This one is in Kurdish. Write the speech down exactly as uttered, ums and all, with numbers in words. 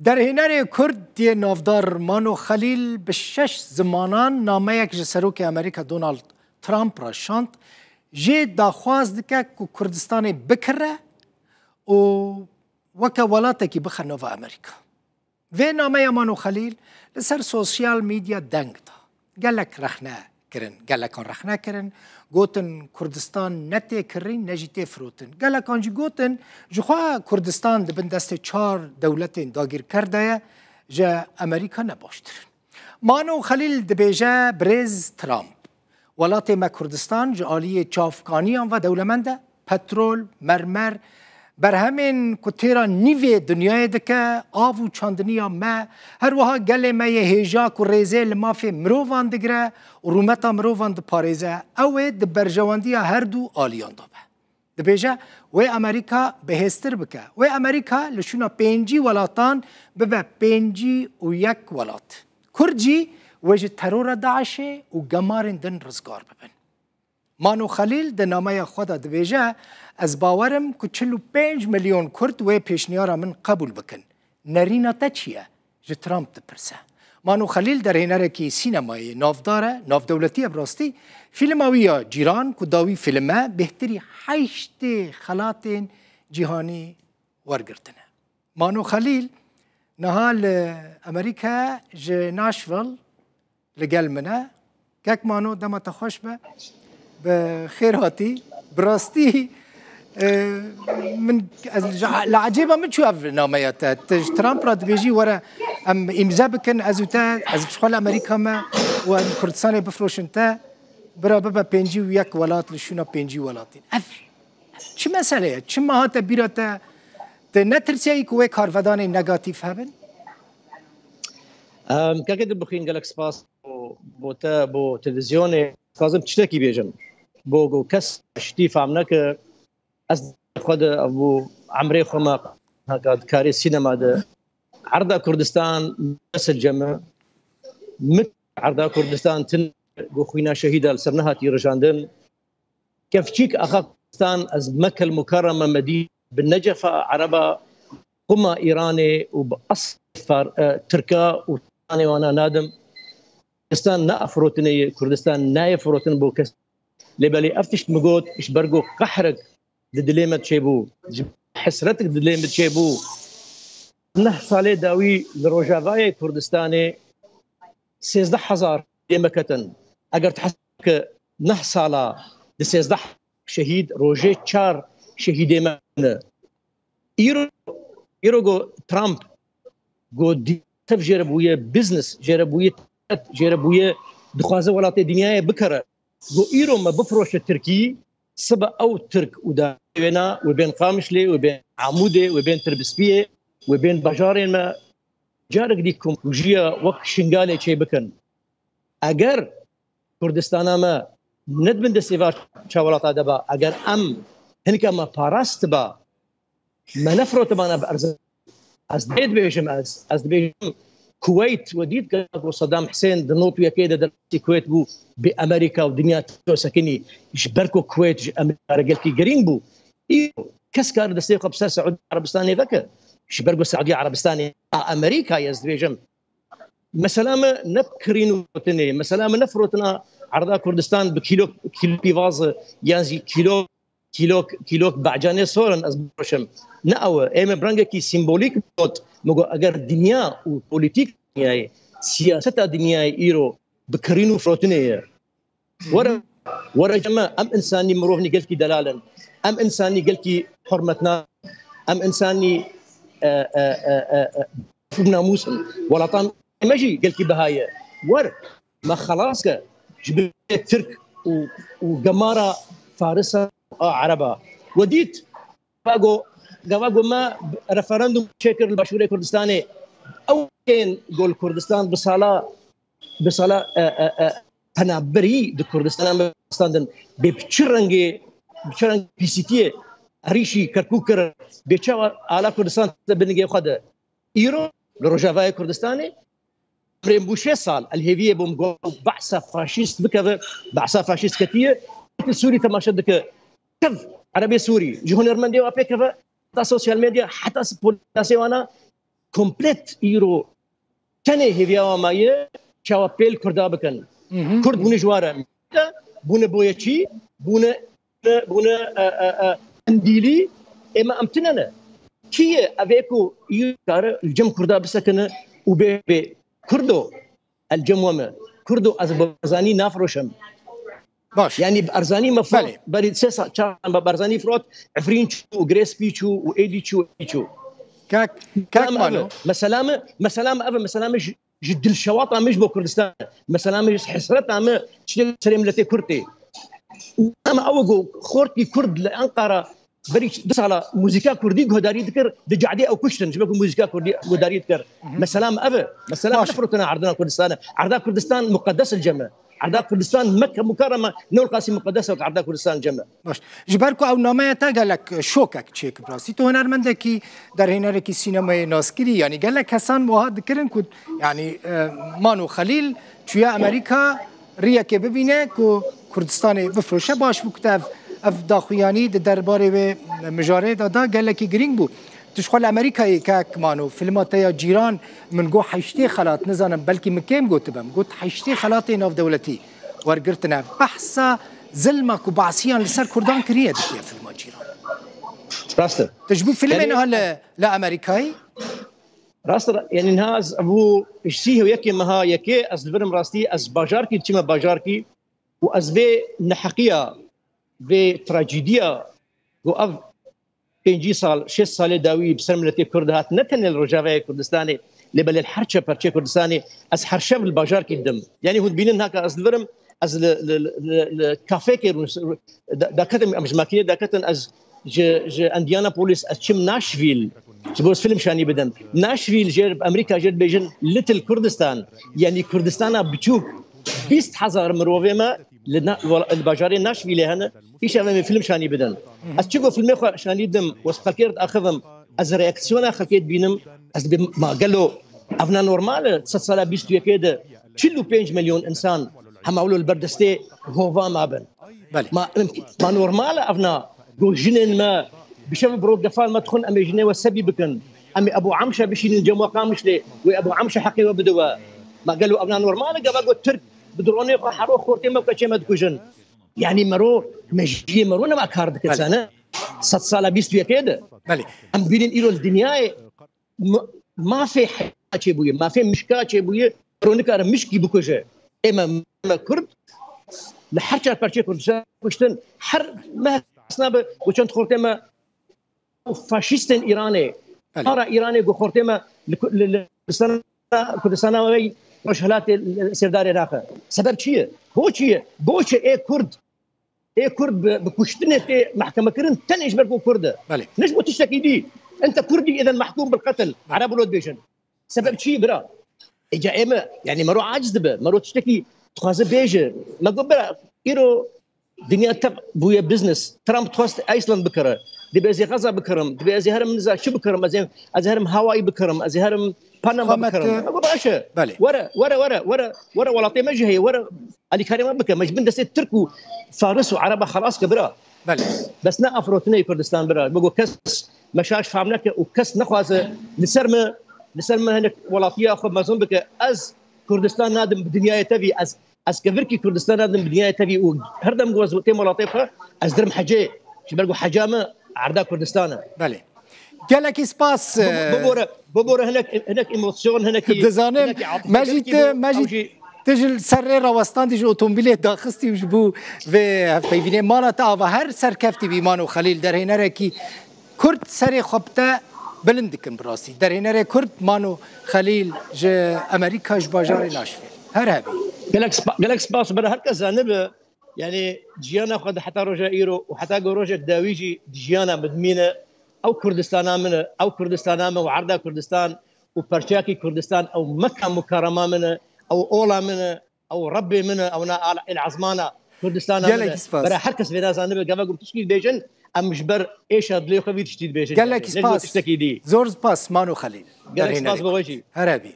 Derhênerê Kurd yê navdar Mano Xelîl bi şeş zimanan nameyek ji Serokê Amerîka Donald Trump re şand. Jê daxwaz dike ku Kurdistanê bikire û weke welatekî bixe nava Amerîka. Vê nameya Mano Xelîl li ser sosyal medya deng da. Gelek rexne kirin, gelekan rexne kirin, gotin Kurdistan ne tê kirîn, ne jî tê firotin. Gelekan jî gotin, jixwe Kurdistan di bin destê çar dewletên dagîrker de ye, ji Amerîka ne baştir in. Mano Xelîl dibêje, Birêz Trump, welatê me Kurdistan ji aliyê çavkaniyan ve dewlemend e. Petrol, mermer, berhemên ku têra nîvê dinyayê dike, av û çandiniya me, her wiha gelê me yê hêja ku rêzê li mafê mirovan digire û rûmeta mirovan diparêze, ew ê di berjewendiya her du aliyan de be. Dibêje, wê Amerîka bihêztir bike. Wê Amerîka li şûna pêncî welatan bibe pêncî û yek welat. Kurd jî wê ji terora DAIŞê û gemarên din rizgar bibin. Mano Xelîl di nameya xwe de dibêje, ez bawer im ku çil û pênc milyon Kurd wê pêşniyara min qebûl bikin. Nerîna te çi ye? Ji Trump dipirse. Mano Xelîl derhênerekî sînemayê navdar e, navdewletî ye bi rastî. Fîlma wî ya Cîran ku dawî fîlm e, bêhtirî heştê xelatên cîhanî wergirtine. Mano Xelîl niha li Amerîka ji Nashville li gel min e. Kek Mano, dema te xweş be. Bi xêr hatî. Bi rastî, e, min, ez, li ecêba min çû ev nameya te. Tu ji Trump re dibêjî, were em îmze bikin, ez û te, ez ji xwe li Amerîka me û em Kurdistanê bifroşin te, bira bibe pêncî û yek welat li şûna pêncî welatî. Ev, ev çi mesele ye? Çima hate bîra te? Tu netirsiyaî ku wê karvedanên negatîf hebin? Em, kekê Dilbixwîn, gelek spas bo, bo te, bo televîzyonê. Dixwazim tiştekî bêjim. Bo ku kes ştî fam neke, ez xwe de bo emrê xwe me heka di karê sînema de. Erda Kurdistan mesilce me. Min erda Kurdistan tin ku xwîna şehîda li ser nehatî rijandin. Kevçîk axa Kurdistan, ez Mekel Mukerreme me dî bi necefa Ereba, quma Îranê û bi eslê Far-, e, Tirka û Tirkanê wana nadim. Kurdistan ne firotinê ye, Kurdistan nayê firotin bo kes. Lê belê ev tişt min got, ji ber ku qehrek di dilê me çêbû, ji hesretik di dilê me çêbû. Neh salê dawî li Rojavayê Kurdistanê sêzdeh hezar dê me ketin. Eger tu hesab ke neh sala di sêzdeh şehîd, rojê çar şehîdê me ne. Îro, îro go Trump go di-, tev jê re bûye business, jê re bûye ticaret, jê re bûye dixwaze welatê dinyayê bikere. Go îro me bifroşe Tirkî, sibe ew Tirk û da wêna, wê bên Qamişlê, wê bên Amûdê, wê bên Tirbispiyê, wê bên bajarên me, carek dî komkujiya wek Şingalê çê bikin. Eger Kurdistana me ne di bin destê va çawelata de ba, eger em hinka me parast ba, me nefrotibana bi erzin. Ez dê dibêjim ez, ez dibêjim Kuweyt we dît gelek ku Saddam Husên di not û yekê de derbasî Kuweyt bû, bi Amerîka û dinya tişto sekinî, ji ber ku Kuweyt ji Amerîka re gelkî girîng bû. Îro kes kar destê xwe bi ser Seûdî Erebistanê veke. Ji ber ku Seûdî Erebistanê a Amerîka ye, ez dibêjim. Mesela me ne kirîn û firotinê, mesela me ne firotina erda Kurdistan bi kîlo, kîlo pîvaz yan jî kîlo, kîlo, kîlo becanê sor in ez bifiroşim. Ne ew e. Ê me bi rengekî sîmbolîk got, me got eger dinya û polîtîk dinyayê, siyaseta dinyayê îro bi kirîn û firotinê ye. Were, were cem me, em insanî mirovnî gelkî delal in. Em insanî gelkî hurmet nakin. Em insanî, e, e, e, e, e, namûs in. Welatan me jî gelkî biha ye. Wer, me xelas ke ji bilê Tirk û, û gemara Farisa a Ereba. We dît, gava go, gava go me referandum çêkir li Başûrê Kurdistanê. Ew tên go li Kurdistan bi sala, bi sala, e, e, e, penaberî di Kurdistana me standin. Bê bi çi rengê, bi çi rengê pîsîtiyê herî jî Kerkûk kir, bê çawa ala Kurdistan de binigê xwe de. Îro li Rojavayê Kurdistanê, emrên bû şêst sal, el hêviyê bûm got behsa faşîst bikeve, behsa faşîst ketiye, li Sûrî temaşe dike. Kev Erebê Sûrî, ji hunermendê wa pêkeve, heta sosyal medya, heta s-, polîsê wana, komplet îro tenê hêviya wan maye çawa pêl Kurda bikin. Kurd bûne ji wan re bûne boyekî, bûne, bûne, e, e, e, endîlî, ême em tune ne. Kî ye ev ê ku îro kare li cem Kurda bisekine û bê, bê Kurdo, el cem we me. Kurdo, ez bi Barzanî nafiroşim. Baş. Yani Barzanî me firot, Belê. Berî sê sal, çar sal me Barzanî firot, Efrîn çû, Girê Spî çû û êdî çû, êdî çû. Kak, kak Mano. Mesela me, mesela me ev, mesela me ji, ji dilşewata me ji bo Kurdistan. Mesela me ji hesreta me çi serê miletê Kurd tê. Û em ew ku xortî Kurd li Enqara berî du sala muzîka kurdî guhdarî dikir, di cadê ew kuştin, ji ber ku muzîka kurdî guhdarî dikir. Mesela me ev e. Mesela me Baş. Nefirotine erdina Kurdistan e. Erda Kurdistan muqedes li cem e. Erda Kurdistan Mekke Mukarreme ne qasî muqedes e, erda Kurdistan cem e. Baş. Ji ber ku ew nameya te gelek şokek çêkir rastî. Tu hunermendekî, derhênerekî sînemayê naskirî, yanî gelek kesan wiha dikirin ku, yanî, e, Mano Xelîl çûye Amerîka, riyekê bibîne ku Kurdistanê bifroşe, baş bû ku te ev, ev daxuyanî di derbarê wê mijarê de da, gelekî girîng bû. Tu ji xwe li Amerîkayê kek Mano, filma te ya Cîran, min got heştê xelat, nizanim belkî min kêm gotibim, got heştê xelatê navdewletî wergirtine. Behsa zilma ku Baasiyan li ser Kurdan kiriye dike filma Cîran. Rast e. Tu ji bo filmê Yani niha li, li Amerîkayê? Rast e, yani niha ez bû ji sî û yekê meha yekê ez dibirim rastî, ez bajarkî diçime bajarkî û ez vê neheqiya, vê trajediya ku ev pêncî sal, şêst salê dawî bi ser miletê Kurd hat, ne tenê li Rojavayê Kurdistanê, lê belê li her çe perçê Kurdistanê, ez her şev li bajarkî didim. Yani hûn dibînin haka ez dibirim, ez li, li, li, li, li kafekê rûn-, da-, daketim, em ji makînê daketin, ez ji, ji Indianapolis, ez çim Nashville, ji bo film şanî bidim. Nashville jê, Amerîka jê dibêjin Little Kurdistan, yani Kurdistana biçûk, bîst hezar mirovê me li na-, li bajarê Nashville hene, îşev em ê film şanî bidin. Ez çi ku filmê xwe şanî dim û ez xelkê re diaxivim, ez reaksiyona xelkê dibînim, ez dibêm, ma gelo evna normal e, sed sala bîst û yekê de çil û pênc milyon insan hema wilo li ber destê hova mabin. Belê. Ma, ma normal e evna, ku jinên me bi şev bi roj gefal me dixwin, em ê jinê we sebî bikin. Em ê Ebû Amşe bişînin cem we Qamişlê, wê Ebû Amşe heqê we bide we. Ma gelo evna normal e, gava ku Tirk bi dronê xwe hero xortê me û keçê me dikujin. Yani mero, mejiyê mero nema kar dike Belê. Sene. Sed sala bîst û yekê de. Belê. Em bînin îro li dinyayê m-, mafê heya çêbûye, mafê mişka çêbûye, mero nikare mişkî bikuje. Ême, me Kurd, li her çar perçê Kurdistan kuştin, her me hesnabe, ku çend xortê me û faşîstên Îranê, Belê. Para Îranê ku xortê me li ku-, li, li Kurdistana, Kurdistana wê Rojhilatê, li Sêvdarê Iraqê. Sebeb çi ye? Bo çi ye? Bo çi ê Kurd, ê Kurd bi, bi kuştinê tê mehkemekirin tenê ji ber ku Kurd e? Belê. Ne ji bo tiştekî dî. Ente Kurdî îden mehkûm bil qetil. Ereb wilo dibêjin. Sebeb çi ye bira? Êca ê me, yani mero aciz dibe. Mero tiştekî dixwaze bêje. Me got bira, îro dinya tev bûye business. Trump dixwest Iceland bikire. Dibê ez ê Gaza bikirim. Dibê ez ê herim niza çi bikirim. Ez ê, ez ê herim hawayî bikirim. Ez ê herim Panama Xamet, bikirim. e, Me got baş e. Belê. Were, were, were, were, were welatê me jî heye. Were alîkarê me bike. Me ji bin destê Tirk û Faris û Ereba xelas ke bira. Belê. Bes ne afrotinê Kurdistan bira. Me got kes me şaş fam neke û kes nexwaze li ser me, li ser me hinek welatiya xwe mezin bike. Ez Kurdistan nadim bi dinyayê tevî. Ez, ez kevirkî Kurdistan nadim bi dinyayê tevî û her dem ku ez têm welatê xwe, ez dirim hecê. Ji ber ku heca me erda Kurdistan e. Belê. Gelekî spas. Bi-, bibore, bibore hinek, hinek emosyon, hinekî, Dizanim, hinekî atîfe, me jî gelekî tu, bu, me jî ew jî tu ji ser rê rawestandî, ji otomobîlê daxistî û ji bo vê hevpeyvînê mala te ava her serkeftî bî Mano Xelîl, derhênerekî Kurd serê xwe bi te bilind dikin bi rastî. Derhênerê Kurd Mano Xelîl ji Amerîka, ji bajarê Nashville. Her hebî. Gelek spa-, gelek spas, bira her kes zanibe, yani ciyana xwe di heta roja îro û heta ku rojek dawî jî di jiyana min dimîne, ew Kurdistana min e, ew Kurdistana me û erda Kurdistan û perçeyakî Kurdistan, ew Mekka Mukarrema min e, ew ola min e, ew Rebbê min e, ew na al-, el azmana Kurdistana min e. Gelekî spas. Bira her kes vê nazanibe, gava ku tişkî dibêjin, em ji ber êşa dilê xwe vî tiştî dibêjin. Gelekî yani. Ne ji bo spas. Tiştekî dî. Zor spas, Mano Xelîl. Gelek spas bo we jî. Her hebî.